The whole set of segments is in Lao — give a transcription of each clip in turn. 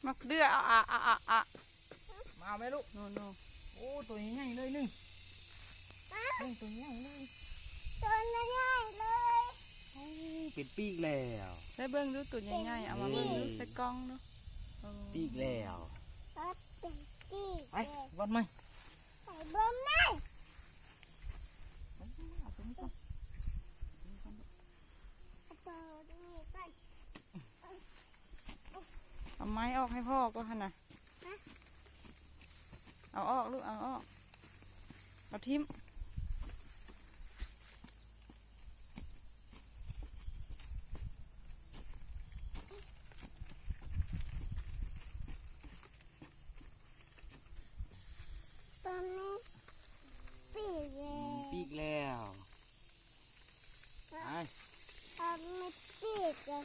ໝາກເດືອ ເອົາ ອະ ອະ ອະ ອະ ມາເອົາແມ່ລູກ ໂນ ໂນ ໂອ້ ຕົວໃຫຍ່ໆເລີຍໜຶ່ງ ເບິ່ງຕົວໃຫຍ່ເລີຍ ຕົວໃຫຍ່ໆເລີຍ ໂອ້ ເປັນປີກແລ້ວ ໃສ່ເບິ່ງດູ ຕົວໃຫຍ່ໆ ເອົາມາເບິ່ງດູ ໃສ່ກ້ອງດູ ເອີ ປີກແລ້ວ ເປັນປີກ ໄປ ແລ້ວ ວັດໃໝ່ ໄປເບິ່ງແມ່ ເອົາຕົວນີ້ກ່ອນ ເອົາຕົວນີ້ກ່ອນ ເອົາໄມ້ອອກໃຫ້ພໍ່ກ່ອນຫັ້ນນະ ຮະ ເອົາອອກລູກ ເອົາອອກ ເອົາຖິ້ມ ຕົວນີ້ປີກແລ້ວ ປີກແລ້ວ ໄປ ຕົວນີ້ປີກແລ້ວ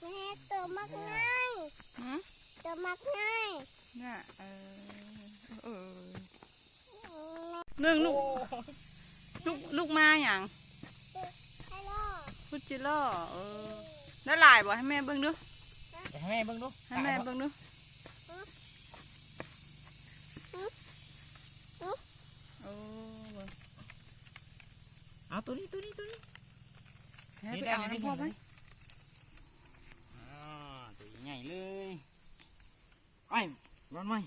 ແມ່ ຕົວໝາກໄມ້ ຫື ຕົວໝາກໄມ້ ນະ ເອີ ເອີ ເບິ່ງລູກ ໂອ້ ລູກ ລູກມາຫຍັງ? ພຸດຈິລໍ ພຸດຈິລໍ ເອີ ໄດ້ຫຼາຍບໍ່? ໃຫ້ແມ່ເບິ່ງດູ ໃຫ້ແມ່ເບິ່ງດູ ໃຫ້ແມ່ເບິ່ງດູ ໂອ້ ເບິ່ງ ເອົາ ໂຕນີ້ ໂຕນີ້ ໂຕນີ້ ໃຫ້ໄປເອົານຳພໍ່ໄປ ອ່າ ໂຕໃຫຍ່ເລີຍ ໄປ ນອນໃໝ່